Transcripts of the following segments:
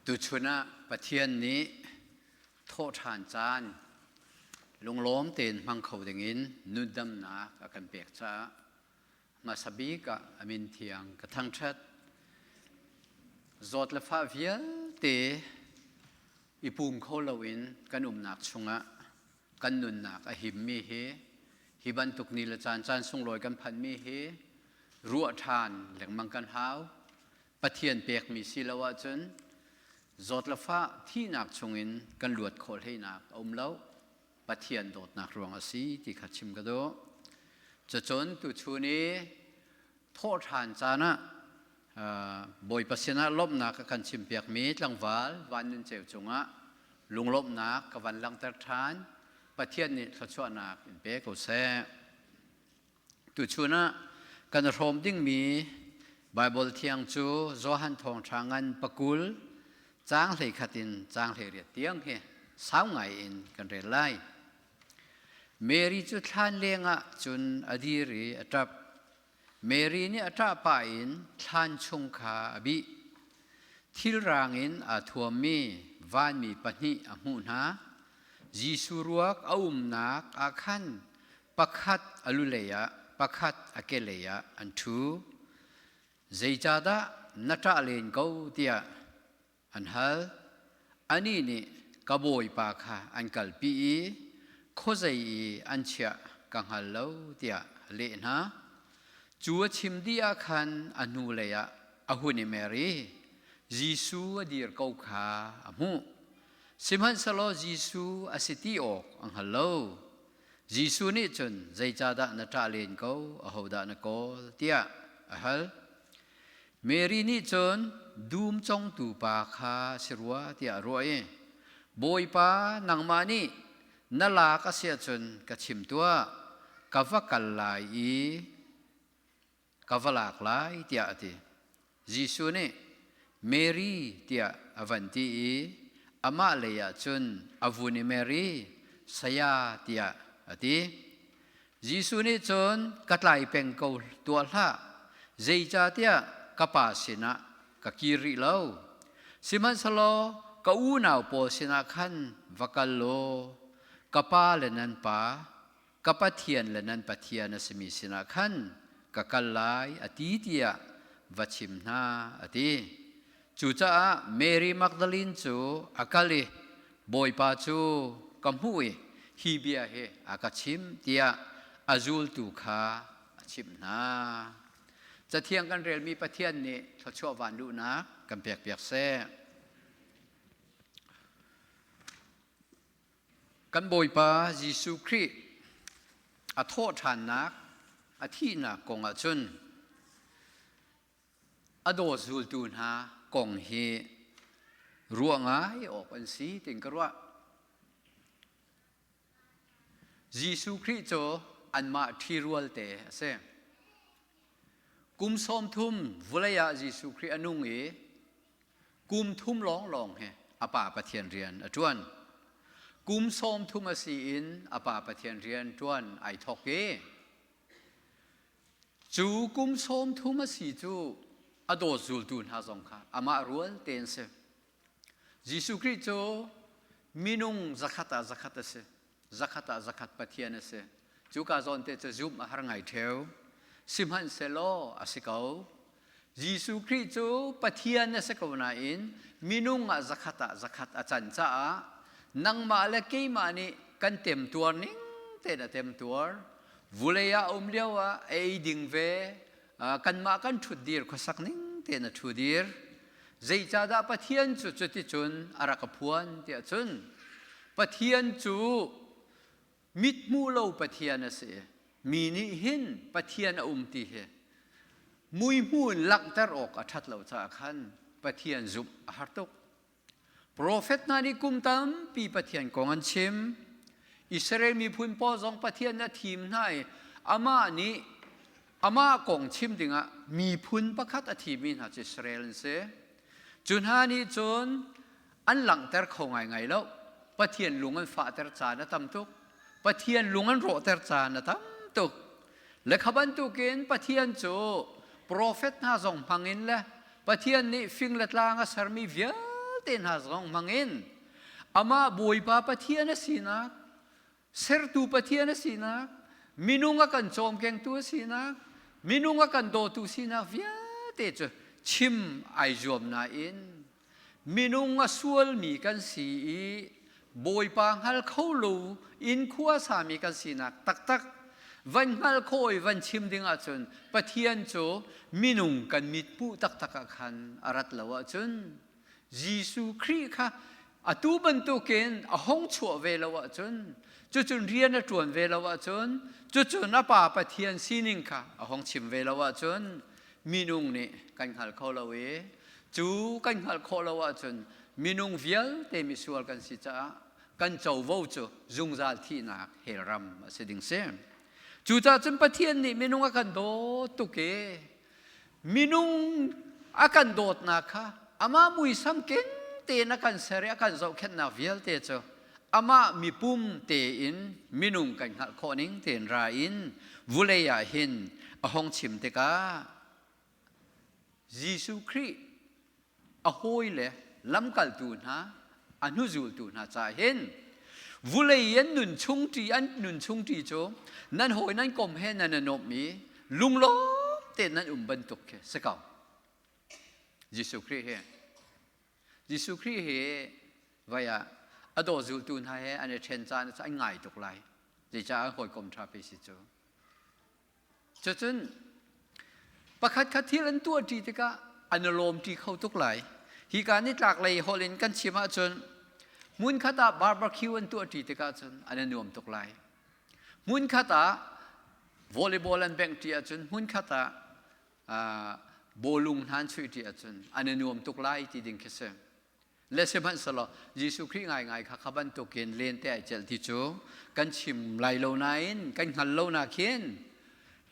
Tuchun ah Pathian nih thawhṭhan caan lunglawm tein hmang kho dingin nundamnak a kan pek caah hmasa bik ah a min thiang ka thangṭhat. Zawt le fah vialte i pum kho loin kan umnak chungah kan nunnak a himmi hi hi bantuk ni le caan caan sunglawi kan phanhmi hi ruah ṭhan lengmang kan hau. Pathian pekmi si lo ahcun zawt le fah thihnak chungin kan luat khawh hleinak a um lo. Pathian dawtnak ruang a si ti kha chim ka duh. Cucun tuchun i thawhṭhan caan ah Bawipa sinah lawmhnak a kan chimpiakmi tlangval Van Nun Ceu cungah lunglawmhnak ka van langhter ṭhan. Pathian nih thluachuahnak in pe ko seh. Tuchun ah kan hrawm dingmi Baibal thiang cu Johan Thawngṭha ngan pakul caang 11 in caang 18 tiang hi sau ngai in kan rel lai. Mary cu thlan lengah cun a dir i a ṭap. Mary nih a ṭah pah in thlan chung kha a bih. Thilrang in aa thuammi vanmi pahnih a hmuh hna. Jesuh ruak a umnak ah khan pakhat a lulei ah pakhat a kelei ah an ṭhu. Zeicahdah na ṭah len ko tiah an hal. Anih nih ka bawipa kha an kalpi i khuazei i an chiah ka hngal lo tiah a leh hna. Cu a chim dih ah khan a hnulei ah a hun i mer i Jesuh a dir ko kha a hmuh. Sihmanhsehlaw Jesuh a si ti awk a hngal lo. Jesuh nih cun zeicahdah na ṭah len ko, ahodah na kawl tiah a hal. Mary nih cun dum congtu pa kha si rua tiah a ruah i Bawipa nangmah nih na lak a si ahcun ka chim tuah, ka va kal lai i ka va lak lai tiah a ti. Jesuh nih Mary tiah a van ti i amah lei ah cun a vun i Mary, saya tiah a ti. Jesuh nih cun ka tlai peng ko tuah hlah, zeicahtiah ka pa sinah ka kir rih lo. Sihmanhsehlaw ka unau pawl sinah khan va kal law ka pa le nan pa, ka Pathian le nan Pathian a simi sinah khan ka kal lai a ti tiah va chim hna a ti. Cucaah Mary Magdalene cu a kal i Bawipa cu ka hmuh i hi bia hi a ka chimh tiah a zultu kha a chimh hna. Cathiang kan relmi Pathian nih thluachuah van luhnak kan pekpiak seh. Kan Bawipa Jesuh Khrih a thawhṭhannak, a thihnak kong ahcun a daw zultu hna kong hi ruah ngai awk an si tiin ka ruah. Jesuh Khrih cu anmah ṭhirualte a si. Kum 30 vawlei ah Jesuh Khrih a nung i kum thum lawnglawng hi a Pa Pathian rian a ṭuan. Kum 30 a si in a Pa Pathian rian ṭuan ai thawk i cu kum 30 a si cu a dawt zultu hna zong kha amah rual tein si. Jesuh Khrih cu minung zakhat ah zakhat a si. Zakhat ah zakhat Pathian a si. Cuka zawn te cu zumh a har ngai ṭheo. Sihmanhsehlaw a si ko. Jesuh Khrih cu Pathian a si ko nain minung ah zakhat ah zakhat a can caah nangmah le keimah nih kan temtuar ning tein a temtuar. Vulei ah a um lio ah a ei ding ve, kanmah kan ṭhutdir khuasak ning tein a ṭhudir. Zeicahdah Pathian cu cuticun a rak a phuan tiah cun Pathian cu mithmuh lo Pathian a si. Mi nih hin Pathian a um ti hi muihmu in langhter awk a ṭhat lo caah khan Pathian zumh a har tuk. Profet hna nih kum tampi Pathian kong an chim. Israel miphun pawl zong Pathian a thim hna i amah nih amah kong chim dingah miphun pakhat a thimmi hna cu Israel an si. Cu hna nih cun an langhter kho ngaingai lo. Pathian lung an fahter caan a tam tuk. Pathian lung an rawhter caan a tam tuk. Le kha bantukin Pathian cu profet hna zong hmangin le Pathian nih fing le tlang a sermi vialte vialte hna zong hmangin amah Bawipa Pathian a sinak, sertu Pathian a sinak, minung a kan cawmkengtu a sinak, minung a kan dawtu sinak vialte cu chim ai zuam nain minung a sualmi kan si i Bawipa hngal kho lo in khua sami kan sinak taktak van hngal khawh i van chim ding ahcun Pathian cu minung kan mithmuh taktak ah khan a rat lo ahcun Jesuh Khrih kha atu bantukin a hong chuah ve lo ahcun, cucun rian a ṭuan ve lo ahcun, cucun a Pa Pathian sining kha a hong chim ve lo ahcun minung nih kan hngal kho lo i cu kan hngalh khawh lo ahcun minung vialte misual kan si caah kan covo cu zungzal thihnak hell ram a si ding si. Cucaah cun Pathian nih minung a kan dawt tuk i minung a kan dawtnak kha amah muisam keng tein a kan ser i a kan zohkhenhnak vialte cu amah mipum tein minung kan hngalh khawh ning tein ra in vulei ah hin a hong chim tikah Jesuh Khrih a hawile lamkaltu hna a hnuzultu hna caah hin vulei an nun chung ṭi an nun chung ṭi cu nan hawi nan kom he nan i nuamh i lunglawm tein nan um bantuk khi si ko. Jesuh Khrih hi Jesuh Khrih hi vai ah a daw zultu hna he an i ṭhen caan an ngai tuk lai. Zeicah an hawikom ṭha pe si cu. Cucun pakhatkhat thil an tuahṭi tikah an i lawmṭi kho tuk lai. Hika nitlaklei holh in kan chim ahcun hmunkhat ah barbecue an tuahṭi tikah cun an i nuam tuk lai. Hmunkhat ah volleyball an benghṭi ahcun hmunkhat ah bawlung hna an chuihṭi ahcun an i nuam tuk lai ti ding khi si. Le sihmanhsehlaw Jesuh Khrih ngaingai kha kha bantukin lente ai celh ti cu kan chim lai lo nain kan hngal lo nak hin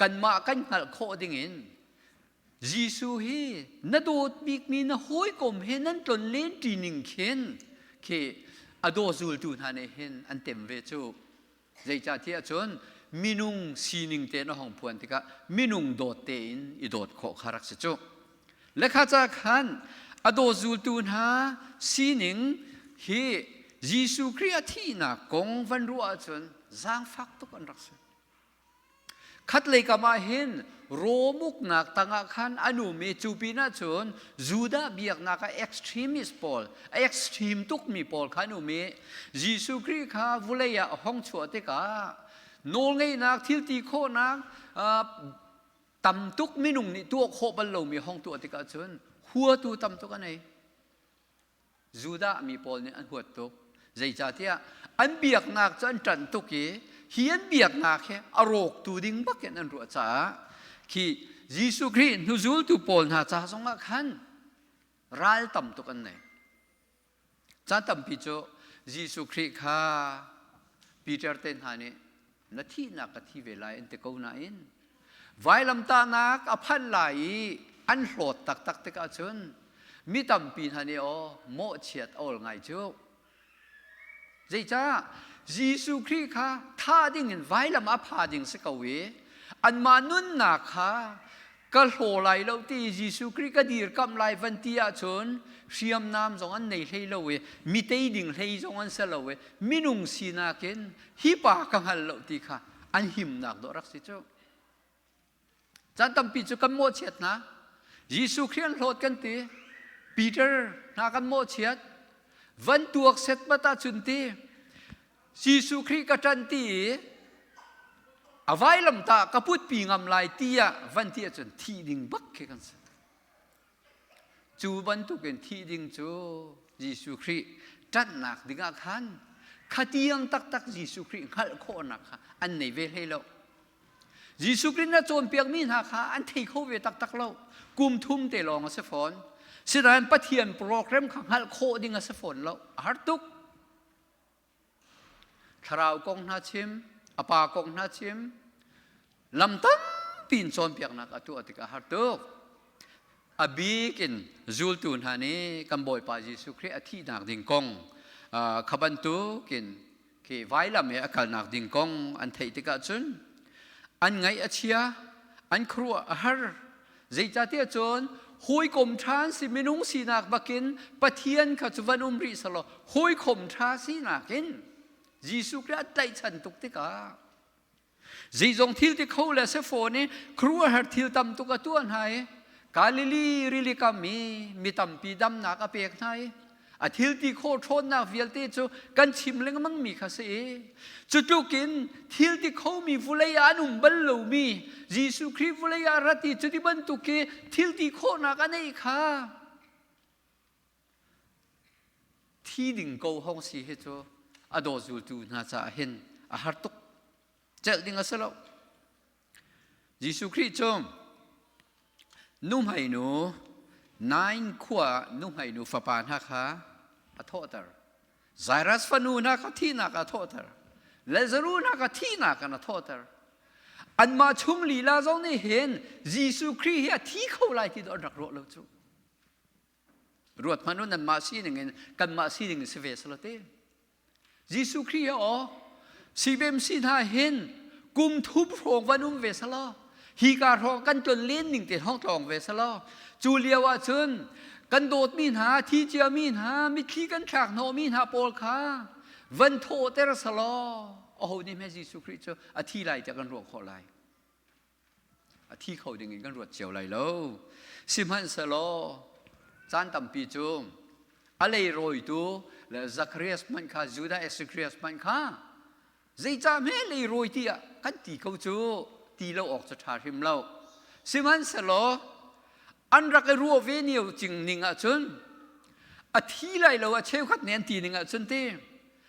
kanmah kan hngalh khawh dingin Jesuh hi na dawt bikmi na hawikom he nan tlon len ṭi ning khin khi a daw zultu hna nih hin an tem ve cu. Zeicahtiah cun minung sining te na hong phuan tikah minung dawt tein i dawt khawh kha rak si cu. Lekha ca khan a daw zultu hna sining hi Jesuh Khrih a thihnak kong van ruah ahcun zaangfak tuk an rak si. Khatlei kam ah hin Rom uknak tangah khan an um i cu pinah cun Judah biaknak ah extremist pawl, extreme tukmi pawl kha an um i Jesuh Khrih kha vulei ah a hong chuah tikah nawlngeihnak, thilti khawhnak tam tuk minung nih tuah khawh bal lomi hong tuah tikah cun huatu tam tuk an ei. Judah mi pawl nih an huat tuk. Zeicahtiah an biaknak cu an ṭanh tuk i hi an biaknak hi a rawktu ding bakin an ruah caah khi Jesuh Khrih hnuzultu pawl hna ca zongah khan ral tam tuk an nei. Caan tampi cu Jesuh Khrih kha Peter te hna nih na thihnak ka thi ve lai an ti ko nain vailamtahnak a phanh lai i an hlawt taktak tikah cun mi tampi hna nih aw mawhchiat a awl ngai cu. Zeicah Jesuh Khrih kha thah ding in vailam a pha ding si ko i anmah nunnak kha ka hlaw lai lo ti Jesuh Khrih ka dirkamh lai van ti ahcun hriamnam zong an nei hlei lo i mi tei ding hlei zong an si lo i minung sinak in hi pa ka hngal lo ti kha an himnak dawh rak si cu. Caan tampi cu kan mawhchiat hna. Jesuh Khrih an hlawt kan ti. Peter hna kan mawhchiat. Van tuak set bat ahcun ti Jesuh Khrih ka ṭan ti i a vailamtah ka putpi ngam lai ti ah van ti ahcun thih ding bak khi kan si. Cu bantukin thih ding cu Jesuh Khrih ṭanhnak dingah khan khatiang taktak Jesuh Khrih hngalh khawhnak kha an nei ve hlei lo. Jesuh Khrih na cawnpiakmi hna kha an thei kho ve taktak lo. Kum thum te lawng a si fawn. Sinain Pathian program kha hngalh khawh ding a si fawn lo. A har tuk. Thlarau kong hna chim, a pa kong hna chim, lam tampi in cawnpiaknak a tuah tikah a har tuk. A bik in zultu hna nih kan Bawipa Jesuh Khrih a thihnak ding kong kha bantukin khi vailam he a kalnak ding kong an theih tikah cun an ngaih a chia, an khuaruah a har. Zeicahtiah cun Hawikom ṭha an si. Minung sinak bakin Pathian kha cu van um rih selaw hawikom ṭha sinak in Jesuh Khrih a tlaihchan tuk tikah zeizong thil ti kho le si fawn i khuaruahhar thil tam tuk a tuah hna i Galilee rili kam i mi tampi damnak a pek hna i a thil ti khawh ṭhawnnak vialte cu kan chim lengmang mi kha si i cu tlukin thil ti khomi vulei ah an um bal lomi Jesuh Khrih vulei ah rat i cuti bantuk i thil ti khawhnak a neih kha thi ding ko hong si hi cu a daw zultu hna caah hin a har tuk. Celh ding a si lo. Jesuh Khrih cu nuhmeinu Nain khua nuhmeinu fapa hna kha a thawhter. Jairus fanu hna kha thihnak a thawhter. Lazaruh hna kha thihnak in a thawhter. Anmah chung lila zong nih hin Jesuh Khrih hi a thi kho lai ti an rak ruah lo cu. Ruat hmanh u, nanmah sining in kanmah sining in si ve selaw te. Jesuh Khrih hi aw CBMC hna hin kum thum hrawng van um ve selaw hi ka hrawng kan tlon len ning te hong tlawng ve selaw cu lio ah cun kan dawtmi hna thi ciami hna mitthli kan thlak hnawhmi hna pawl kha van thawhter selaw aho nih hme Jesuh Khrih cu a thi lai tiah kan ruah khawh lai. A thi kho ding in kan ruat cio lai lo. Sihmanhsehlaw caan tampi cu a leirawitu le Zacharias hmanh kha, Judah Iscariot hmanh kha zeicah hme leirawi ti ah kan ti ko cu ti lo awk cu ṭha hrim lo. Sihmanhsehlaw an rak i ruah ve nio cing ning ahcun a thi lai lo, a cheukhat nih an ti ning ahcun ti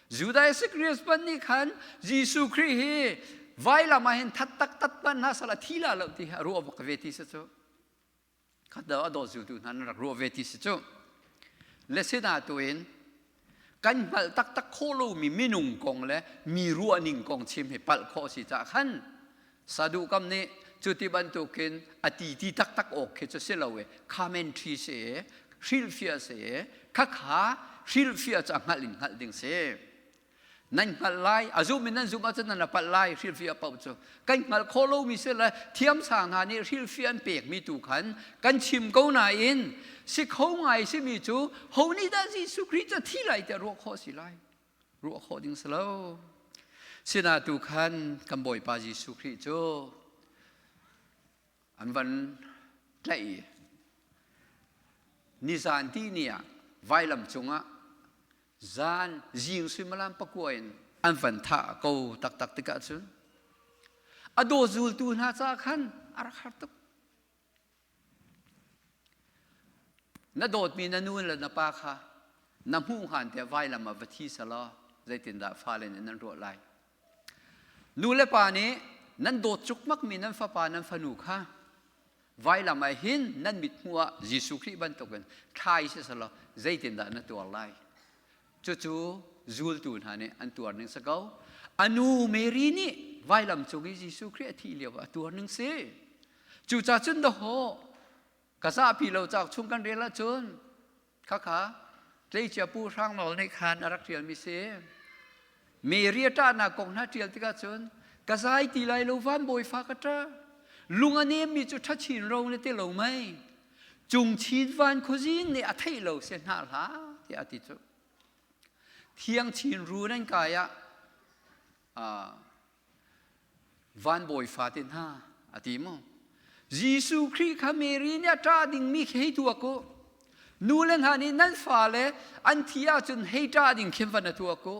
Judah Iscariot hmanh nih khan Jesuh Khrih hi vailam ah hin that taktak hmanh hna sal a thi la lo ti a ruah bak ve ti si cu. Khat do a dawt zultu hna nan rak ruah ve ti si cu. Le sina tu in kan hngalh taktak khawh lomi minung kong le mi ruahning kong chim hi palh khawh si cah khan Sadu kam nih cuti bantukin a ti ti taktak awk khi cu si lo i commentary si i hrilhfiah si i khakha hrilhfiah cu a hngalh in hngalh ding si. Nan hngalh lai, a zum in nan zum ahcun nan a palh lai hrilhfiah paoh cu. Kan hngalh khawh lomi si le thiamsang hna nih hrilhfiah an pekmi tu khan kan chim ko nain si kho ngai simi cu ho nih dah Jesuh Khrih cu thi lai tiah ruah khawh si lai? Ruah khawh ding si lo. Sinah tu khan kan Bawipa Jesuh Khrih cu an van tlaih i nizan ti ni ah vailam cungah zan zing suimilam pakua in an van thah ko taktak tikah cun a daw zultu hna caah khan a rak har tuk. Na dawtmi na nu le na pa kha na hmuh hngan tiah vailam ah va thi selaw zeitindah fale nih nan ruah lai? Nu le pa nih nan dawt cukmakmi nan fapa nan fanu kha vailam ah hin nan mithmuh ah Jesuh Khrih bantukin thlai si selaw zeitindah na tuar lai? Cucu zultu hna nih an tuar ning si ko. A nu Mary nih vailam cung i Jesuh Khrih a thih lio ah a tuar ning si. Cucaah cun dahawh ka zahpi lo cauk chung kan rel ahcun khakha tleicia Pu Hrang Nawl nih khan a rak ṭialmi si. Mary a ṭahnak kong hna ṭial tikah cun ka zai ti lai lo van bawifa ka ṭah. Lung a nemmi cu ṭhachin ro na ti lo mei. Cung chin van khuazing nih a theih lo si hna hlah tiah a ti cu. Thiang chin ru nan kai ah van bawi fate hna a ti mu. Jesuh Khrih kha Mary nih a ṭah dingmi khi hei tuak u. Nu le hna nih nan fale an thi ahcun hei ṭah ding khin van a tuak u.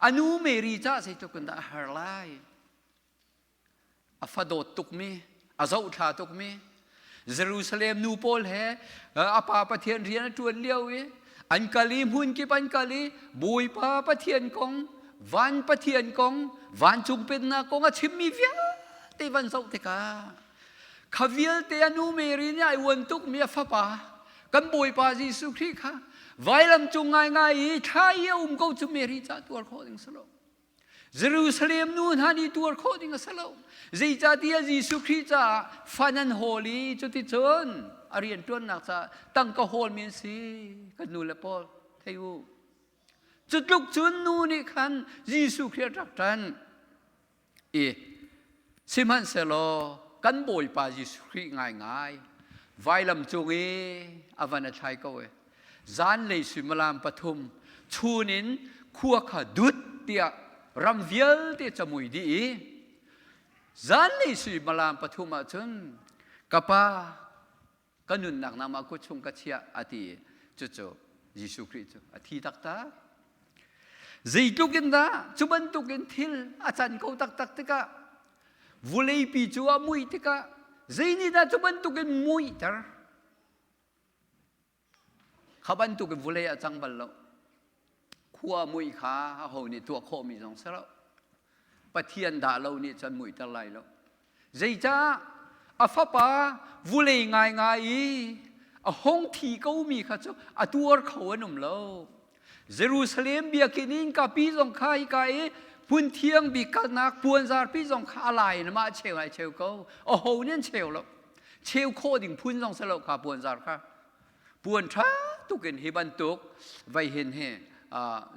A nu Mary cah zeitluk in dah a har lai. A fa dawt tukmi, a zohthla tukmi, Jerusalem nu pawl he a pa Pathian rian a ṭuan lio i an kal i hmun kip an kal i Bawipa Pathian kong, van Pathian kong, vancung pennak kong a chimmi vialte van zoh tikah kha vialte a nu Mary nih ai uan tukmi a fapa kan Bawipa Jesuh Khrih kha vailam cung ngaingai i thla i a um ko cu Mary ca tuar khawh ding si lo. Jerusalem nu hna nih tuar khawh ding a si lo. Zeicahtiah Jesuh Khrih caah fa nan hawl i cuticun a rianṭuannak caah tangka hawlmi an si. Kan nu le pawl thei u. Cu tluk cun nu nih khan Jesuh Khrih a rak ṭan. I sihmanhsehlaw kan Bawipa Jesuh Khrih ngaingai. Vailam cung i a van a thlai ko e. Zanlei suimilam pathum chun in khua kha dut tiah ram vialte camui dih i zanlei suimilam pathum ah cun ka pa ka nunnak nangmah kut chung ka chiah a ti i cucu Jesuh Khrih cu a thi taktak. Zeitluk in dah cu bantuk in thil a can ko taktak tikah vuleipi cu a muih tikah zei nih dah cu bantuk in muihter? Kha bantuk in vulei a cang bal lo. Khua muih kha aho nih tuah khawhmi zong si lo. Pathian dah lo nih cun muihter lai lo. Zeicah a fapa vulei ngaingai i a hong thi komi kha cu a tuar kho an um lo. Jerusalem biakinn in kapi zong kha hika i hmun thiang bik kalnak puanzarpi zong kha a lai in mah cheu ai cheu ko. Aho nih an cheu lo. Cheu khawh ding phun zong si lo kha puanzar kha. Puan ṭha tuk in hi bantuk vei hin hi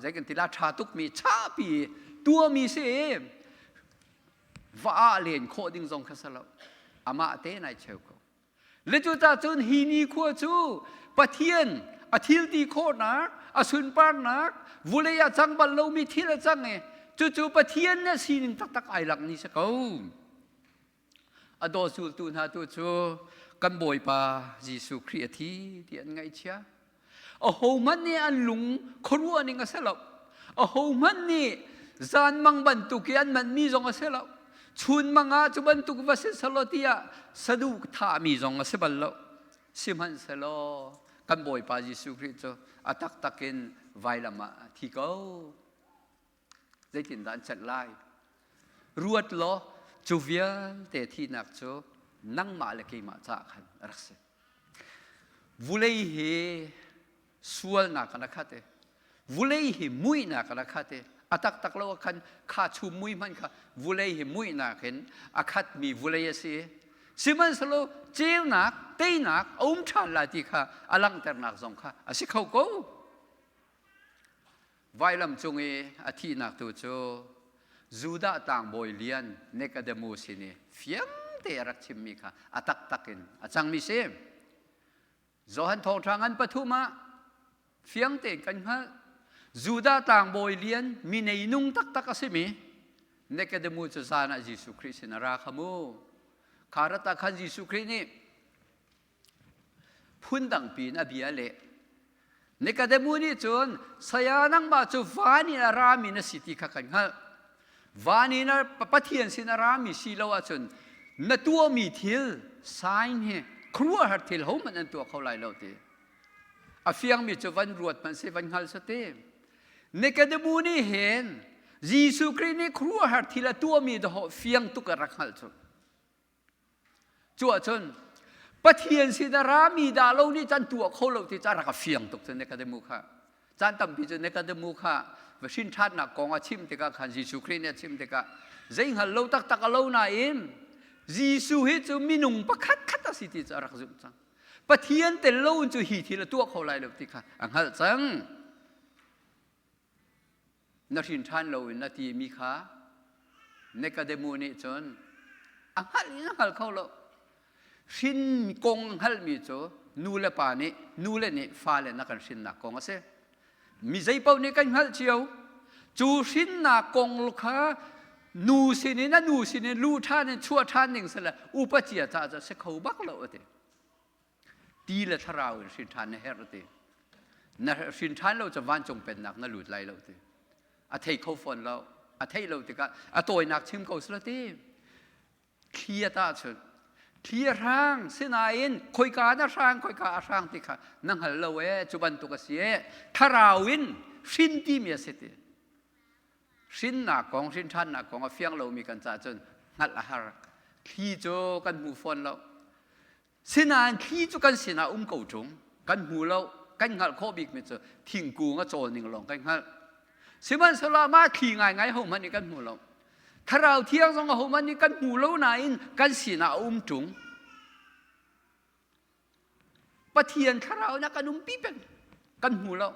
zei kan ti la ṭha tukmi chapi tuami si va ah len khawh ding zong kha si lo. Amah te nai cheu ko. Le cucaah cun hi nikhua cu Pathian a thil ti khawhnak, a sunparnak, vulei ah cang bal lomi thil a cang i cucu Pathian nih sining taktak ai lak ni si ko. A daw zultu hna tu cu kan Bawipa Jesuh Khrih a thi ti an ngaihchia. Ahohmanh nih an lung khuaruah ning a si lo. Ahohmanh nih zanmang bantuk i an manhmi zong a si lo. Chunmang ah cu bantuk va si selaw tiah saduh thahmi zong a si bal lo. Sihmanhsehlaw kan Bawipa Jesuh Khrih cu a taktak in vailam ah a thi ko. Zeitindah an celh lai? Ruat law cu vialte thihnak cu nangmah le keimah caah khan a rak si. Vulei hi sualnak in a khat i vulei hi muihnak in a khat i a taktak lo ah khan kha chum mui hmanh kha vulei hi muihnak in a khatmi vulei a si i sihmanhsehlaw ceunak teinak a um ṭhan lai ti kha a langhternak zong kha a si kho ko. Vailam cung i a thihnak tu cu Judah tlangbawi lian Nicodemus sin i fiang te a rak chimmi kha a taktak in a cangmi si. Johan thawngṭha ngan pathum ah fiang tein kan hngalh. Judah tlangbawi lian mi neinung taktak a simi Nicodemus cu zan ah Jesuh Khrih sin a ra kha mu. Kha rat ah khan Jesuh Khrih nih Phundangpi in a bia a leh. Nikodemu nih cun, Saya nangmah cu van in a rami na si ti kha kan hngalh. Van in a, Pathian sin a rami si lo ahcun na tuahmi thil sign hi khuaruahhar thil hohmanh an tuah kho lai lo ti. A fiangmi cu van ruat hmanh si, van hngal sati. Nikodemu nih hin Jesuh Khrih nih khuaruahhar thil a tuahmi dahawh fiang tuk a rak hngalh cu. Cu ahcun Pathian sin a rami dah lo nih can tuah kho lo ti ca rak a fiang tuk cu Nikodemu kha. Caan tampi cu Nikodemu kha va hrin ṭhannak kong a chim tikah khan Jesuh Khrih nih a chim tikah zei hngal lo taktak a lo nain Jesuh hi cu minung pakhat khat a si ti cu a rak zumh cang. Pathian tel lo in cu hi thil a tuah kho lai lo ti kha a hngalh cang. Na hrin ṭhan loin na timi kha Nikodemu nih cun a hngalh in a hngal kho lo. Hrin kong hngalhmi cu nu le pa nih nu le nih fale na kan hrinnak kong a si. Mi zeipaoh nih kan hngalh cio. Cu hrinnak kong kha nu sinin a nu sinin lu ṭhan in chuah ṭhan ding sile upa cia caah cu a si kho bak lo a ti. Ti le thlarau in hrin ṭhan na herh ti. Na hrin ṭhan lo cu vancung pennak na lut lai lo ti. A thei kho fawn lo. A theih lo tikah a tawinak chim ko sila ti. Thli a tah chun. Thli a hrang sinain khoika na hrang khoika a hrang ti kha na hngal lo ee cu bantuk a si ee. Thlarau in hrin timi a si ti. Hrinnak kong, hrin ṭhannak kong a fiang lomi kan caah cun hngalh a har. Thli cu kan hmu fawn lo. Sinain thli cu kan sinah um ko ṭung. Kan hmu lo, kan hngalh khawh bikmi cu thingkung a cawl ning lawng kan hngalh. Sihmanhsehlaw mah thli ngaingai hohmanh nih kan hmu lo. Thlarau thiang zong ahohmanh nih kan hmu lo nain kan sinah a um ṭung. Pathian thlarau na kan umpi peng. Kan hmu lo.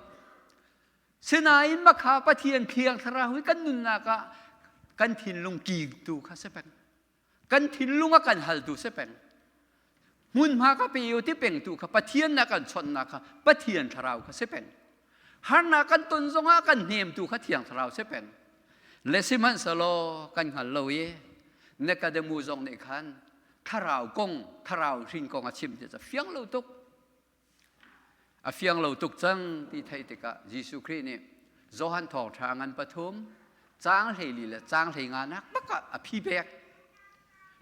Sinain makha Pathian thiang thlarau hi kan nunnak ah kan thinlung kingtu kha si peng. Kan thinlung a kan haltu si peng. Hmunhma ka pe u ti pengtu kha Pathian na kan chawnhnak kha Pathian thlarau kha si peng. Harnak kan ton zongah kan hnemtu kha Thiang Thlarau si peng. Le sihmanhsehlaw kan hngal lo i Nikodemu zong nih khan thlarau kong, thlarau hrin kong a chim ti cu fiang lo tuk. A fiang lo tuk cang ti theih tikah Jesuh Khrih nih Johan thawngṭha ngan pathum caang 14 le caang 15 nak bak ah a phi pek.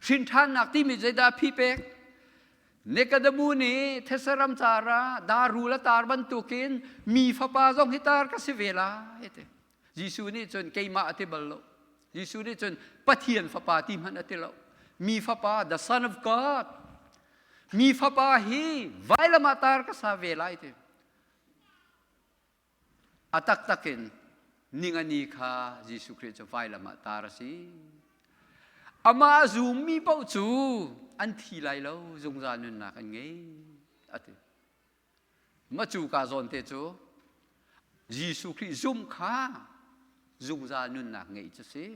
Hrin ṭhannak timi zeidah a phi pek? Nikodemu nih Thesaram car ah darul a tar bantukin mi fapa zong hi tar ka si ve lai ti. Jesuh nih cun keimah a ti bal lo. Jesuh nih cun Pathian fapa ti hmanh a ti lo. Mi fapa, the son of God. Mi fapa hi vailam ah tar ka sa ve lai ti. A taktak in ningani kha Jesuh Khrih cu vailam ah tar a si. Amah a zummi paoh cu an thi lai lo, zungzal nunnak an ngei, a ti. Ma cu ka zawn te cu Jesuh Khrih zum kha zungzal nunnak ngeih cu si.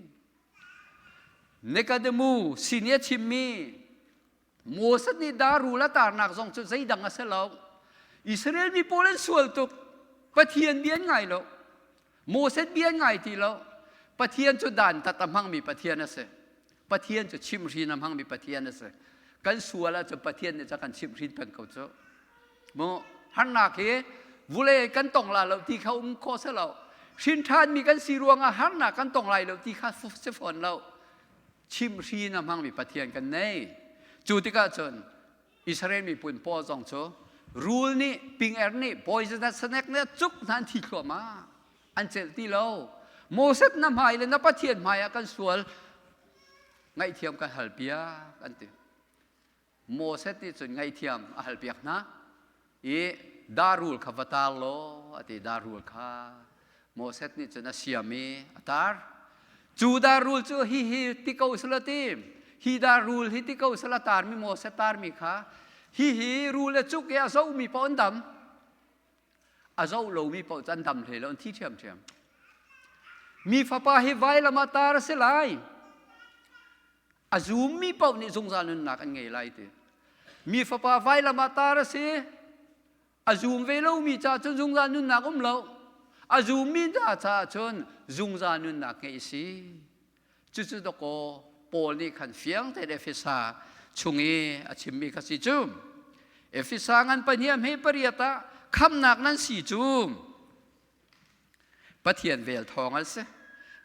Nikodemu sin i a chimmi Moses nih darul a tarnak zong cu zeidang a si lo. Israel mi pawl an sual tuk. Pathian bia an ngai lo. Moses bia an ngai ti lo. Pathian cu dantat a hmangmi Pathian a si. Pathian cu chimhhrin a hmangmi Pathian a si. Kan sual ahcun Pathian nih ca kan chimhhrin peng ko cu. Mu harnak hi vulei kan tong la lo ti kha um khawh si lo. Hrin ṭhanmi kan si ruangah harnak kan tong lai lo ti kha si fawn lo. Chimhhrin a hmangmi Pathian kan nei. Cu tikah cun Israel miphun pawl zong cu rul nih pinger nih poisonous snake nih a cuk hna an thi thluahmah an celh ti lo. Moses na hmai le na Pathian hmai ah kan sual ngaihthiam kan hal piak an ti. Moses nih cun ngaihthiam a halpiak hna i darul kha va tar law a ti darul kha Moses nih cun a siam i a tar cu darul cu hi hi ti ko sala ti hi darul hi ti ko sala tarmi Moses tarmi kha hi hi rul le cuk i a zohmi paoh an dam a zoh lomi paoh cu an dam hlei lo an thi ṭhiamṭhiam mi fapa hi vailam ah tar a si lai A zummi paoh nih zungzal nunnak an ngei lai ti. Mi fapa vailam ah tar a si. A zum ve lomi caah cun zungzal nunnak um lo. A zummi hna caah cun zungzal nunnak ngeih a si. Cucu dawkaw Paul nih khan fiang tein Efesa chung i a chimmi kha si cu. Efesa ngan pahnih hme pariat ah khamnak nan si cu Pathian vel thawng an si.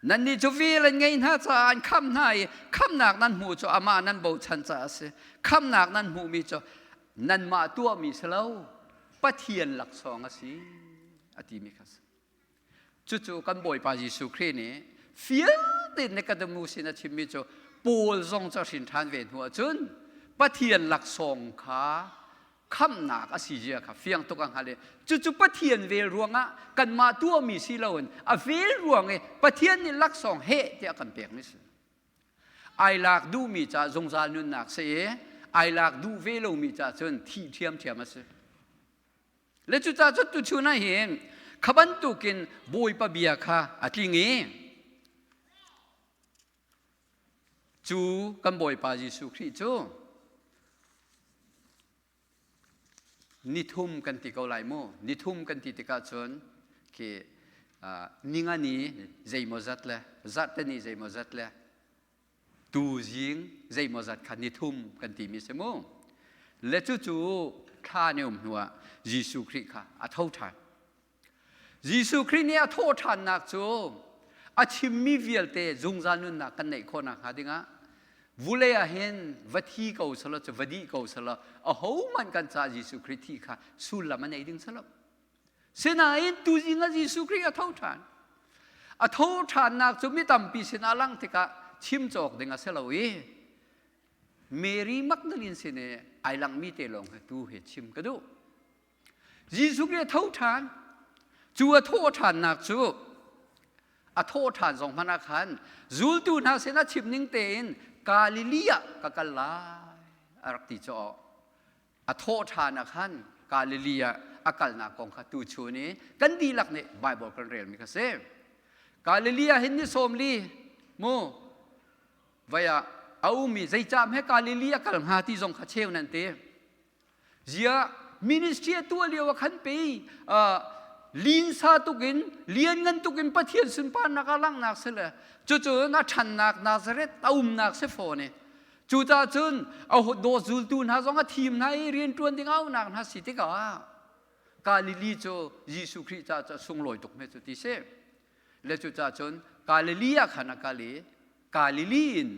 Nannih cu vel an ngei hna caah an khamh hna i khamhnak nan hmuh cu amah nan bochan caah a si. Khamhnak nan hmuhmi cu nanmah tuahmi si lo, Pathian laksawng a si, a timi kha si. Cucu kan Bawipa Jesuh Khrih nih fiang tein Nikodemu sin a chimmi cu Paul zong cu a hrin ṭhan ve hnu ahcun Pathian laksawng kha khamhnak a si zia kha fiang tuk a hngal i cucu Pathian vel ruangah kanmah tuahmi si loin a vel ruang i Pathian nih laksawng heh tiah kan pekmi si. Ai lak duhmi ca zungzal nunnak si i ai lak duh ve lomi ca cun thih ṭhiamṭhiam a si. Le cucaah cun tuchun ah hin kha bantukin Bawipa bia kha a tling i Cu kan Bawipa Jesuh Khrih cu nithum kan ti ko lai mu. Nithum kan ti tikah cun khi ningani zeimawzat le zarhteni zeimawzat le tuzing zeimawzat kha nithum kan timi si mu. Le cucu thla ni um hnuah Jesuh Khrih kha a tho ṭhan. Jesuh Khrih nih a thawhṭhannak cu a chimmi vialte zungzal nunnak kan neih khawh nakhnga dingah vulei ah hin va thi ko selaw cu va dih ko selaw ahohmanh kan caah Jesuh Khrih thi kha sullam a nei ding si lo. Sinain tuzing ah Jesuh Khrih a tho ṭhan. A tho ṭhannak cu mi tampi sinah lang tikah chim cawk ding a si lo i Mary Magdalene sin i ai langmi te lawng hi tu hi chim ka duh. Jesuh Khrih a tho ṭhan. Cu a thawh ṭhannak cu a thawh ṭhan zong hmanh ah khan zultu hna sinah chim ning tein Galilee ah ka kal lai a rak ti caw. A thawh ṭhan ah khan Galilee ah a kalnak kong kha tuchun i kan dihlak nih Bible kan relmi kha si. Galilee ah hin ni 40 mu vai ah a ummi zeicah he Galilee a kal hnga ti zong kha cheu nan ti. Ziah ministry a tuah lio ah khan pei linsa tukin lianngan tukin Pathian sunparnak a langhnak si le cucu a ṭhannak Nazareth a umnak si fawn i cucaah cun a dawt zultu hna zong a thim hna i rianṭuan ding auhnak hna si tikah Galilee cu Jesuh Khrih caah cu a sunglawi tuk hme cu ti si. Le cucaah cun Galilee ah khan a kal i Galilee in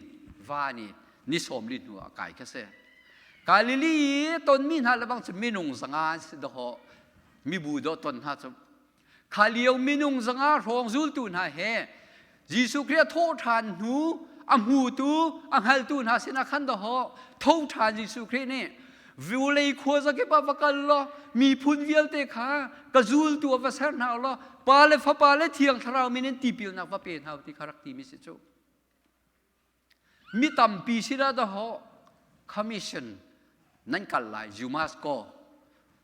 van i ni 40 hnu ah kai kha si. Galilee i tonmi hna le bang cu minung 500 an si dawh mibu dawh ton hna cu kha lio minung 500 hrawng zultu hna he Jesuh Khrih a thawh ṭhan hnu a hmutu a hngaltu hna sinah khan dawh tho ṭhan Jesuh Khrih nih vulei khua zakip ah va kal law miphun vialte kha ka zultu ah va ser hna u law Pa le Fapa le Thiang Thlarau min in tipilnak va pe hna u ti kha rak timi si cu. Mi tampi sinah dahawh commission nan kal lai, you must go.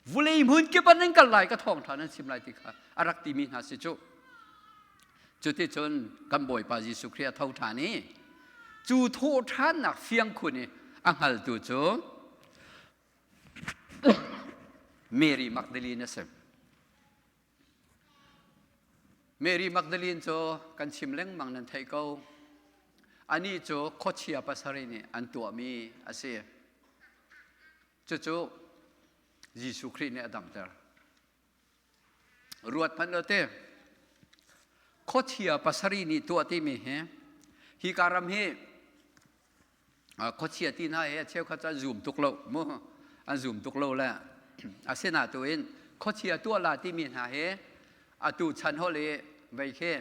Vulei hmun kip ah nan kal lai, ka thawngṭha nan chim lai ti kha a rak timi hna si cu. Cuticun kan Bawipa Jesuh Khrih a tho ṭhan i cu thawhṭhannak fiang khun i a hngaltu cu Mary Magdalene a si. Mary Magdalene cu kan chim lengmang nan theih ko. Anih cu khuachia pasarih nih an tuahmi a si. Cucu Jesuh Khrih nih a damter. Ruat hmanh lo te. Khuachia pasarih nih tuah timi hi hi ka ram hi Khuachia ti hna hi a cheukhat cu an zum tuk lo mu an zum tuk lo le asinain khuachia tuah la timi hna hi atu chan holh i vei khi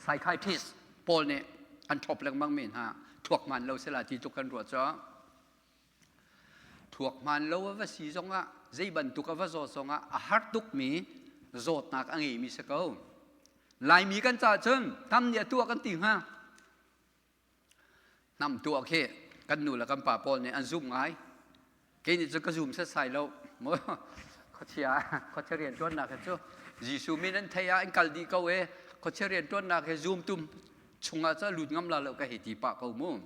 psychiatrist pawl nih an ṭhop lengmang mi hna thuak hmaan lo sila ti tuk kan ruah cu thuak hmaan lo a va si zongah zei bantuk a va zawt zongah a har tukmi zawtnak a ngeimi si ko. Laimi kan caah cun hnam nih a tuah kan ti hnga. Hnam tuah khi kan nu le kan pa pawl nih an zumh ngai. Kei nih cun ka zum setsai lo. Khuachia khuachia rianṭuannak hi cu Jesuh min an thei ah an kal dih ko e. Khuachia rianṭuannak hi zumtum chungah cu lut ngam la lo ka hei ti pah ko mu.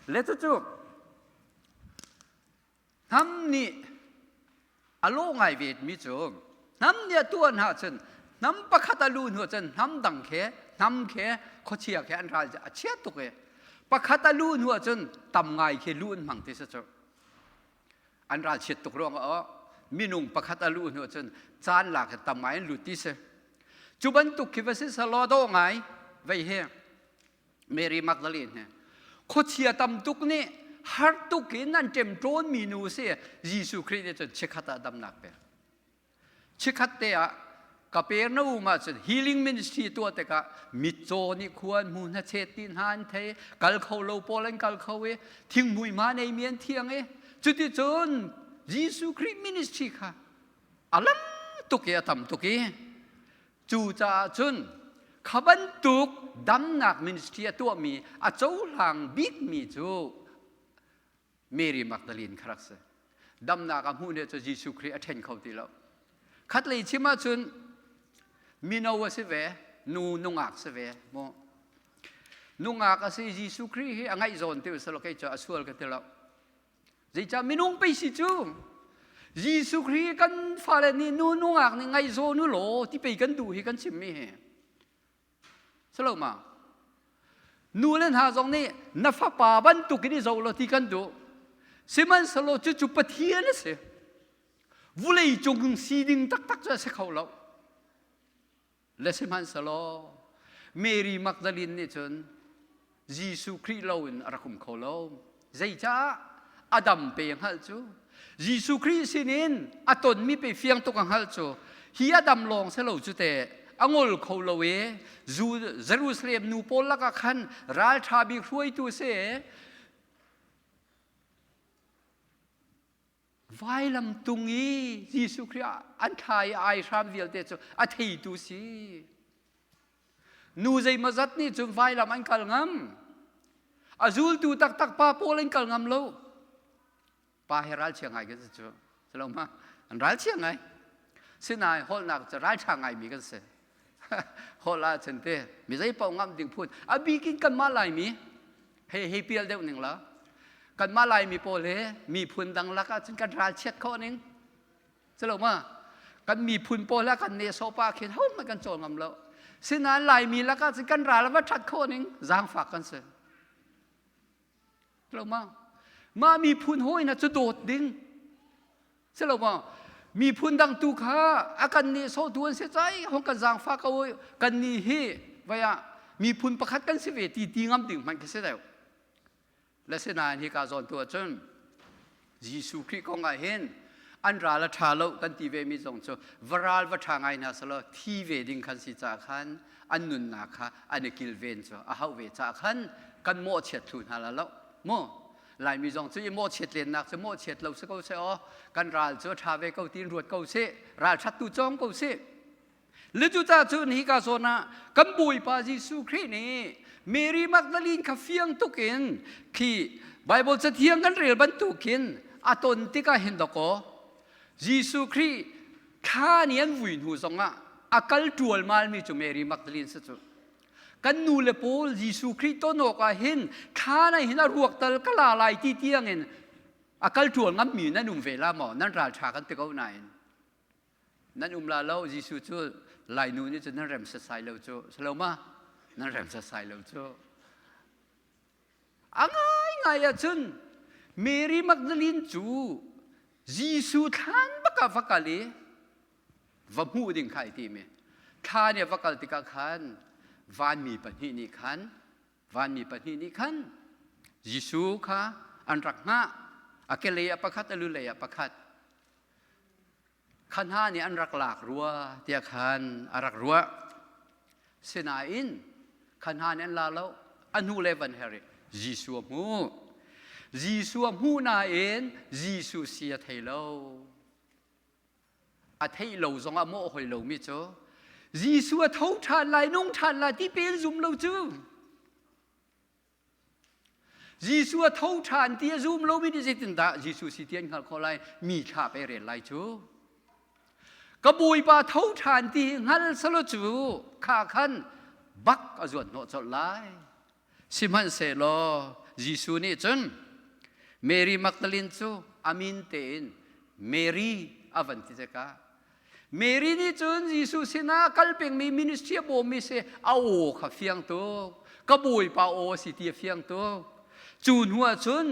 Le cucu Hnam nih a lawh ngai ve mi cu hnam nih a tuah hna cun hnam pakhat a luh hnu cun hnam dang khe hnam khe khuachia khe an ral a chia tuk i pakhat a luh hnu ahcun tam ngai khi luh an hmang ti si cu an ral chiat tuk ruang ah minung pakhat a luh hnu cun caan lak in tam ngai an lut ti si cu bantuk khi va si selaw dawh ngai vei hi Mary Magdalene he khuachia tam tuk nih har tuk in an ṭemṭawn mi nu si Jesuh Khrih nih cun chikkhat ah damnak pek. Chikkhat te ah Kapernaum ah cun healing ministry tuah tikah mitcaw nih khua an hmu hnachet ti hna an thei kal kho lo pawl an kal kho i thinghmui ma nei mi an thiang i cuticun Jesuh Khrih ministry kha a lam tuk i a tam tuk i Cucaah cun kha bantuk damnak ministry a tuahmi a cohlang bikmi cu Mary Magdalene kha rak si. Damnak a hmuh nih cu Jesuh Khrih a ṭhen kho ti lo. Khatlei chim ahcun mino a si ve, nu nungak si ve mu. Nungak a si Jesuh Khrih hi a ngaihzawn ti usih law kei cu a sual ka ti lo. Zeicah minung pei si cu Jesuh Khrih kan fale nih nu nungak nih ngaihzawn u law ti pei kan duh hi kan chimmi hi. Silo ma? Nu le hna zong nih na fapa bantukin i zoh law ti kan duh. Sihmanhsehlaw cucu Pathian a si. Vulei cung si ding taktak cu a si kho lo. Le sihmanhsehlaw Mary Magdalene nih cun Jesuh Khrih loin a rak um kho lo. Zeicah? A dam pe hngalh cu. Jesuh Khrih sinin a tonmi pe fiang tuk a hngalh cu. Hi a dam lawng si lo cu teh a ngol kho lo i Jerusalem nu pawl lakah khan ralṭha bik hruaitu si. Vailam tung i Jesuh Khrih an thla i ai hram vialte cu a theitu si. Nu zeimawzat nih cun vailam an kal ngam. A zultu taktak pa pawl an kal ngam lo. Pa he ralchia ngai kan si cu. Silo ma? An ralchia ngai. Sinain holhnak cu ralṭha ngaimi kan si. Holh ah cun te mi zei paoh ngamh ding phun. A bik in kanmah Laimi hei hei pial deuh ning la. Kanmah Laimi pawl hi miphun dang lakah cun kan ralchiat khawh ning. Culo ma? Kan miphun pawl ah kan nehsawh pah khin hohmanh kan cawl ngam lo. Sinain Laimi lakah cun kan ral a va ṭhat khawh ning zaangfak kan si. Culo ma? Mah miphun hawi hna cu dawt ding. Silo ma? Miphun dang tu kha a kan nehsawhtu an si cai hong kan zaangfak ko kan ni hi vai ah miphun pakhat kan si ve ti ti ngam ding hmanh khi si deuh. Le sinain hika zawn tu ahcun Jesuh Khrih kong ah hin an ral a ṭha lo kan ti vemi zong cu va ral va ṭha ngai hna selaw thi ve ding khan si caah khan an nunnak kha an i kilven cu a hauh ve caah khan kan mawhchiat thlu hna la lo mu. Laimi zong cu i mawhchiat lennak cu mawhchiat lo si ko seh aw, kan ral cu a ṭha ve ko tiin ruat ko sih, ralṭhat tu cawng ko sih. Le cucaah cun hika zawn ah kan Bawipa Jesuh Khrih nih Mary Magdalene kha fiang tuk in khi Bible cathiang kan rel bantukin a ton tikah hin dawkaw Jesuh Khrih thla nih an vui hnu zongah a kal ṭualmalmi cu Mary Magdalene si cu. Kan nu le pawl Jesuh Khrih ton awkah hin thla na hin a ruak tal ka la lai ti tiangin a kal ṭual ngammi nan um ve la maw? Nan ralṭha kan ti ko nain. Nan um la lo. Jesuh cu Lainu nih cun nan rem setsai lo cu silo ma? Nan rem setsai lo cu. A ngaingai ahcun Mary Magdalene cu Jesuh thlan bak ah va kal i va hmuh ding kha ai tim i thlan i a va kal tikah khan vanmi pahnih nih khan vanmi pahnih nih khan Jesuh kha an rak hngah. A kelei ah pakhat, a lulei ah pakhat. Kha hna nih an rak lak rua tiah khan a rak ruah. Sinain kha hna nih an la lo. A hnu le van her i Jesuh a hmuh. Jesuh a hmuh nain Jesuh si a thei lo. A theih lo zongah mawh hoi lomi cu Jesuh a tho ṭhan lai, nung ṭhan lai ti pe in zum lo cu. Jesuh a tho ṭhan ti a zum lomi nih zeitindah Jesuh si ti an hngalh khawh lai? Mi thla pe rel lai cu. Ka Bawipa tho ṭhan ti hi hngal selaw cu kha khan bak a zuan hnawh colh lai. Sihmanhsehlaw Jesuh nih cun Mary Magdalene cu a min tein Mary a van ti tikah Mary nih cun Jesuh sinah kal pengmi ministry a bawmmi si a aw kha fiang tuk. Ka Bawipa aw a si ti a fiang tuk. Cu hnu ah cun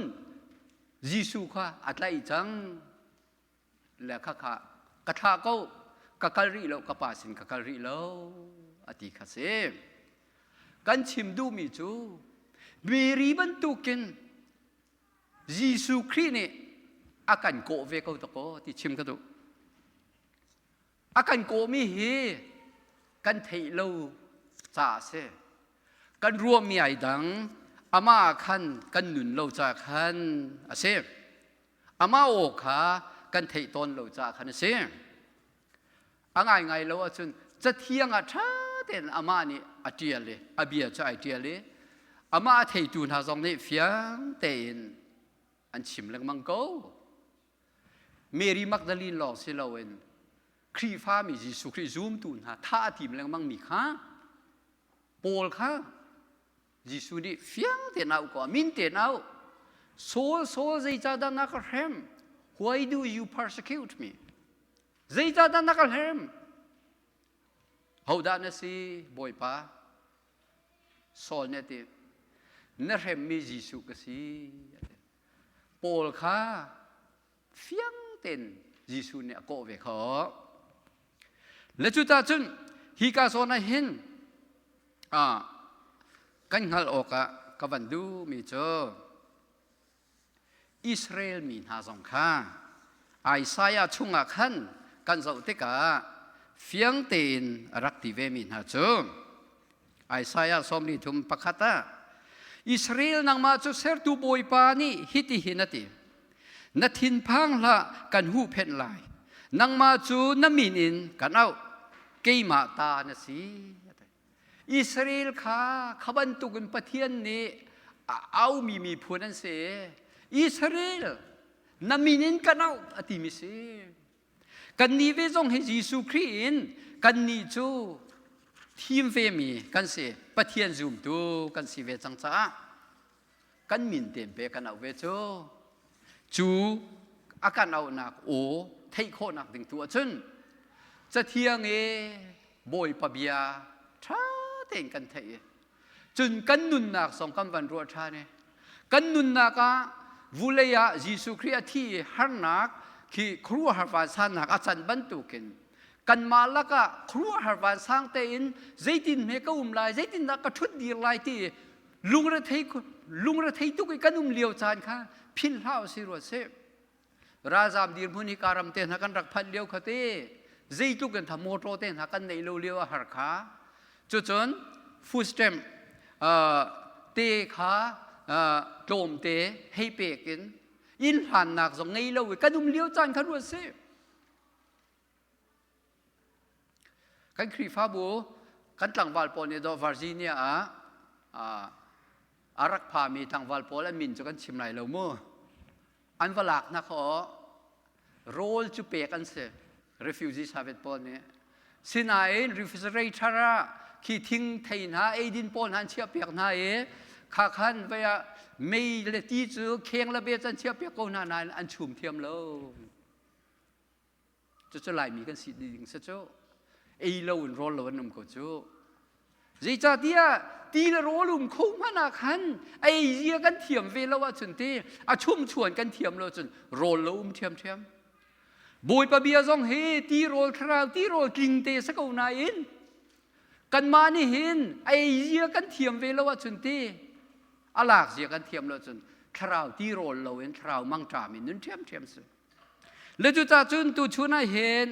Jesuh kha a tlaih cang. Le kha kha ka thlah ko, ka kal rih lo, ka pa sin ka kal rih lo, a ti kha si. Kan chim duhmi cu Mary bantukin Jesuh Khrih nih a kan kawh ve ko dakaw ti chim ka duh. A kan kawhmi hi kan theih lo caah a si. Kan ruahmi ai dang, amah khan kan nun lo caah khan a si. Amah aw kha kan theih tawn lo caah khan a si. A ngaingai lo ahcun cathiang ah ṭha tein amah nih a ṭial i a bia cu ai ṭial i amah a theitu hna zong nih fiang tein an chim lengmang ko. Mary Magdalene lawng si loin Khrihfami Jesuh Khrih zumtu hna thah a tim lengmangmi kha Paul kha Jesuh nih fiang tein au ko, min tein au. Saul, Saul, zeicahdah na ka hrem? Why do you persecute me? Zeicahdah na ka hrem? Hodah na si, Bawipa? Saul nih a ti, na hremmi Jesuh ka si. Paul kha fiang tein Jesuh nih a kawh ve kho. Le cuta cun hika zawn ah hin kan hngalh awkah ka van duhmi cu Israel mi hna zong kha Isaiah chungah khan kan zoh tikah fiang tein a rak ti vemi hna cu Isaiah 33:1 ah Israel, nangmah cu sertu Bawipa nih hitihin a ti: Na thinphang hlah, kan huhphenh lai. Nangmah cu na min in kan auh, keimah ta na si. Israel kha kha bantukin Pathian nih a aumi miphun an si. Israel, na min in kan auh a timi si. Kannih ve zong hi Jesuh Khrih in kannih cu thim vemi kan si. Pathian zumtu kan si ve cang caah. Kan min tein pe kan auh ve cu. Cu a kan auhnak aw theih khawhnak ding tu ahcun Cathiang i Bawipa bia ṭha tein kan theih i cun kan nunnak zong kan van ruah ṭhan i kan nunnak ah vulei ah Jesuh Khrih a thi i harnak khi khuaruahhar vansannak a can bantukin kanmah lakah khuaruahhar vansang tein zeitin hme ka um lai, zeitindah ka ṭhut dir lai ti lungrethei tuk i kan um lio caan kha philh hlah usih ruat sih. Ralzam dirhmun hi karam te hna kan rak phanh lio kha te zeitluk in tha motor te hna kan neih lo lio a har kha. Cucun food stamp te kha tlawmte hei pek in inn hlannak zong ngei lo i kan um lio caan kha ruat sih. Kan Khrihfabu kan tlangval pawl nih dawh Virginia ah a rak phami tlangval pawl an min cu kan chim lai lo mu. An va lak hna khaw rawl cu pek an si refugee service pawl nih. Sinain refrigerator ah khi thing thei hna eidin pawl hna an chiah piak hna i kha khan vei ah mei le ti cu kheng le be an chiah piak ko hna nain an chum thiam lo. Cucu Laimi kan si ding si cu. Ei lo in rawl lo an um ko cu. Zeicahtiah ti le rawl um kho hmanh ah khan ei zia kan thiam ve lo ahcun ti a chumchuan kan thiam lo cun rawl lo um ṭhiamṭhiam. Bawipa bia zong hi ti rawl thlarau ti rawl tling te si ko nain kanmah nih hin ei zia kan thiam ve lo ahcun ti a lak zia kan thiam lo cun thlarau ti rawl lo in thlarau mangṭam in nun ṭhiamṭhiam si. Le cucacun tuchun ah hin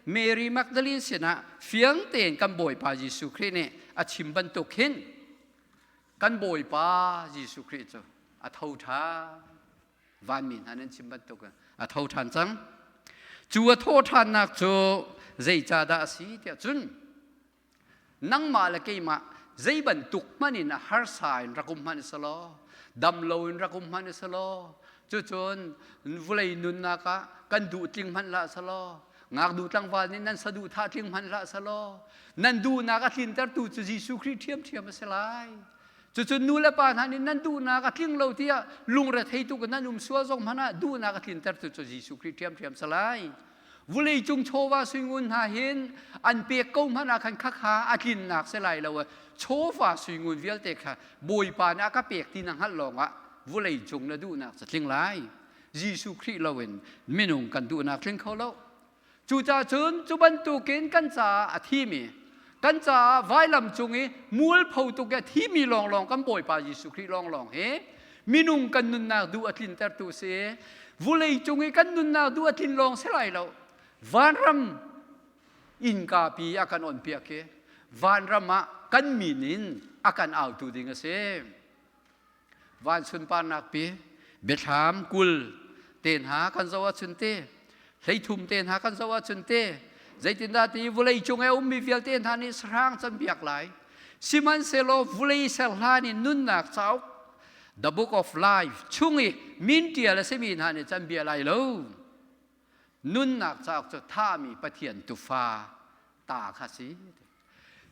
Mary Magdalene sinah fiang tein kan Bawipa Jesuh Khrih nih a chim bantuk hin kan Bawipa Jesuh Khrih cu a tho ṭhan. Vanmi hna nan chim bantuk in a tho ṭhan cang. Cu a thawh ṭhannak cu zeicahdah a si tiah cun nangmah le keimah zei bantuk hmanh in a harsa in rak um hmanh selaw dam lo in rak um hmanh selaw cucun vawlei nunnak ah kan duh tling hmanh hlah selaw ngaknu tlangval nih nan saduhthah tling hmanh hlah selaw nan duhnak a tlintertu cu Jesuh Khrih ṭhiamṭhiam a si lai. Cucun nu le pa hna nih nan duhnak a tling lo tiah lungrethei tuk in nan um sual zong hmanh ah duhnak a tlintertu cu Jesuh Khrih ṭhiamṭhiam si lai. Vuleicung chawva suingun hna hin an pek ko hmanh ah khan khakha a tlinnak si lai lo. Chawva suingun vialte kha Bawipa nih a ka pek ti na hngalh lawngah vuleicung na duhnak cu tling lai. Jesuh Khrih loin minung kan duhnak tling kho lo. Cucaah cun cu bantukin kan caah a thimi, kan caah vailam cung i mualpho tuk i a thimi lawnglawng kan Bawipa Jesuh Khrih lawnglawng hi minung kan nunnak duh a tlintertu si. Vulei cung i kan nunnak duh a tlin lawng si lai lo. Vanram innka pi a kan onpiak i vanram ah kan min in a kan autu ding a si. Van sunparnak pi biathlam 20 te hna kan zoh ahcun te 33 te hna kan zoh ahcun te zeitindah ti vulei cung i a ummi vialte hna nih sahrang can biak lai. Sihmanhsehlaw vulei ser hlan in nunnak cauk The Book of Life chung i min ṭial a simi hna nih can bia lai lo. Nunnak cauk cu thahmi Pathian tufa ta kha si.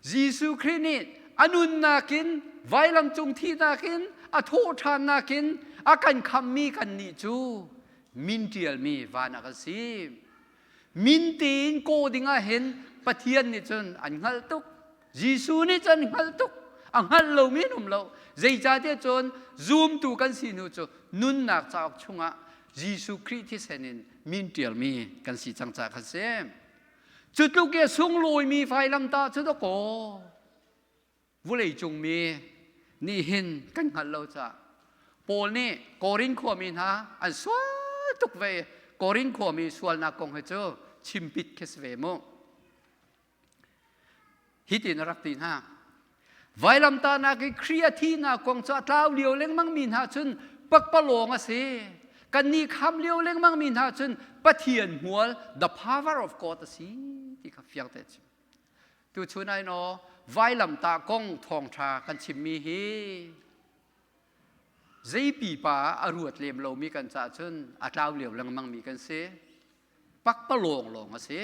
Jesuh Khrih nih a nunnak in vailam cung thihnak in a thawhṭhannak in a kan khammi kannih cu min ṭialmi van ah kan si. Min tein kawh ding ah hin Pathian nih cun an hngalh tuk. Jesuh nih cun hngalh tuk. A hngalh lomi an um lo. Zeicahtiah cun zumtu kan si hnu cu nunnak cauk chungah Jesuh Khrih thisen in min ṭialmi kan si cang caah khan si. Cu tluk i a sunglawimi vailamtah cu dawkaw vuleicung mi nih hin kan hngalh lo caah Paul nih Korin khuami hna an sual tuk ve. Korin khuami sualnak kong hi cu chimpit khi si ve mu. Hitin a rak ti hna. Vailamtahnak i Khrih a thihnak kong cu a tlau lio lengmang mi hna cun pakpalawng a si. Kannih kham lio lengmang mi hna cun Pathian hmual the power of God a si ti kha fiang te chim. Tuchun ai no vailamtah kong thawngṭha kan chimmi hi zei pipa a ruat lem lomi kan caah cun a tlau lio lengmang mi kan si. Pakpalawng lawng a si.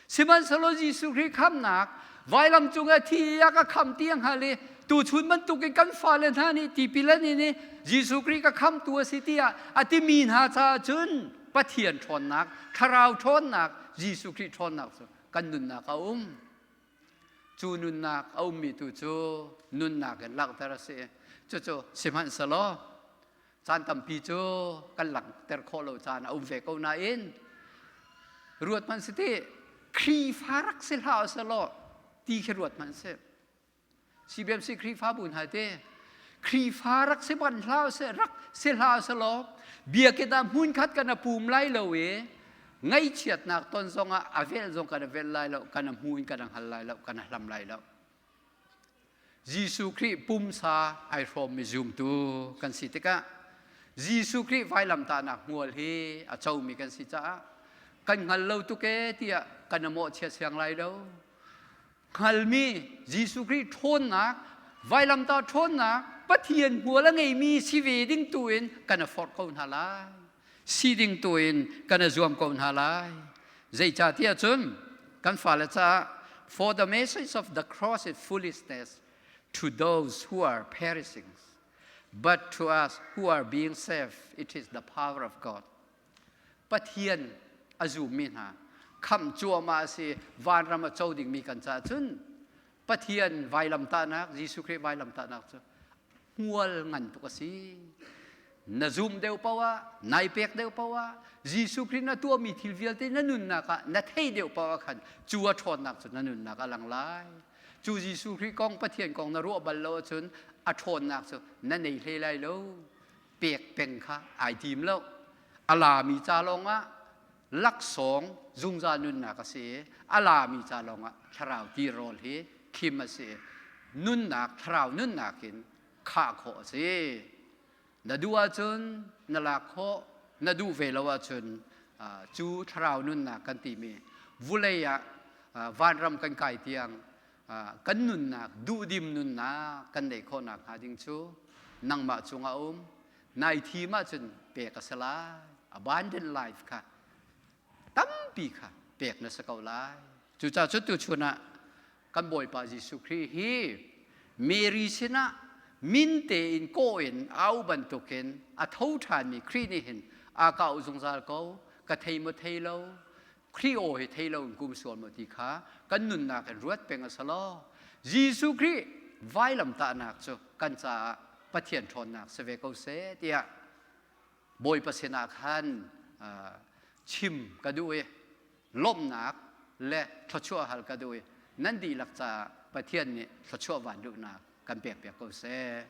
Sihmanhsehlaw Jesuh Khrih khamnak vailam cung i a thi a ka kham ti a hngal i Tuchun bantukin kan fale hna nih tipil an in i Jesuh Khrih ka khamtu a si tiah a timi hna caah cun Pathian ṭhawnnak, Thlarau ṭhawnnak, Jesuh Khrih ṭhawnnak cu kan nunnak a um. Cu nunnak a ummi tu cu nunnak in langhter a si. Cucu sihmanhsehlaw caan tampi cu kan langhter khawh lo caan a um ve ko nain ruat hmanh si ti Khrihfa rak si hlah selaw ti khi ruat hmanh si. CBMC Khrihfabu hna te Khrihfa rak si ban hlah seh rak si hlah selaw biakinn ah hmunkhat kan a pum lai lo i ngaihchiatnak ton zongah a vel zong kan a vel lai lo kan a hmu in kan a hngal lai lo kan a hlam lai lo. Jesuh Khrih pumsa ai hrawmmi zumtu kan si tikah Jesuh Khrih vailamtahnak hmual hi a comi kan si caah kan hngal lo tuk ee tiah kan a mawhchiat siang lai lo. Hngalmi Jesuh Khrih ṭhawnnak, vailamtah ṭhawnnak, Pathian hmual a ngeimi si ve ding tu in kan a forh ko hna lai. Si ding tu in kan a zuam ko hna lai. Zeicahtiah cun kan fale caah for the message of the cross is foolishness to those who are perishing, but to us who are being saved, it is the power of God. Pathian a zummi hna khamh cuahmah a si vanram a co dingmi kan caah cun Pathian vailamtahnak Jesuh Khrih vailamtahnak cu hmual ngan tuk a si. Na zum deuh paoh ah, nai pek deuh paoh ah, Jesuh Khrih na tuahmi thil vialte na nunnak ah na thei deuh paoh ah khan cu a ṭhawnnak cu na nunnak a lang lai. Cu Jesuh Khrih kong Pathian kong na ruah bal lo ahcun a ṭhawnnak cu na nei hlei lai lo. Pek peng kha ai tim lo. A lami ca lawngah laksawng zungzal nunnak a si i a lami ca lawngah thlarau tirawl hi khim a si. Nunnak thlarau nunnak in khah khawh a si. Na duh ahcun na lak khawh, na duh ve lo ahcun cu thlarau nunnak kan timi vulei ah vanram kan kai tiang kan nunnak duhdim nunnak kan neih khawh nakhnga ding cu nangmah cungah um nai thim ahcun pek a si lai. Abundant life kha tampi kha pek na si ko lai. Cucaah cu tuchun ah kan Bawipa Jesuh Khrih hi Mary sinah min tein kawh in au bantukin a tho ṭhanmi Khrih nih hin a ka auh zungzal ko. Ka thei maw thei lo, Khrih aw hi thei lo in kum sual maw ti kha kan nunnak in ruat peng a si lo. Jesuh Khrih vailamtahnak cu kan caah Pathian ṭhawnnak si ve ko seh tiah Bawipa sinah khan chim ka duh i lawmhnak le thluachuah hal ka duh i nan dihlak caah Pathian nih thluachuah van duhnak kan pekpiak ko seh.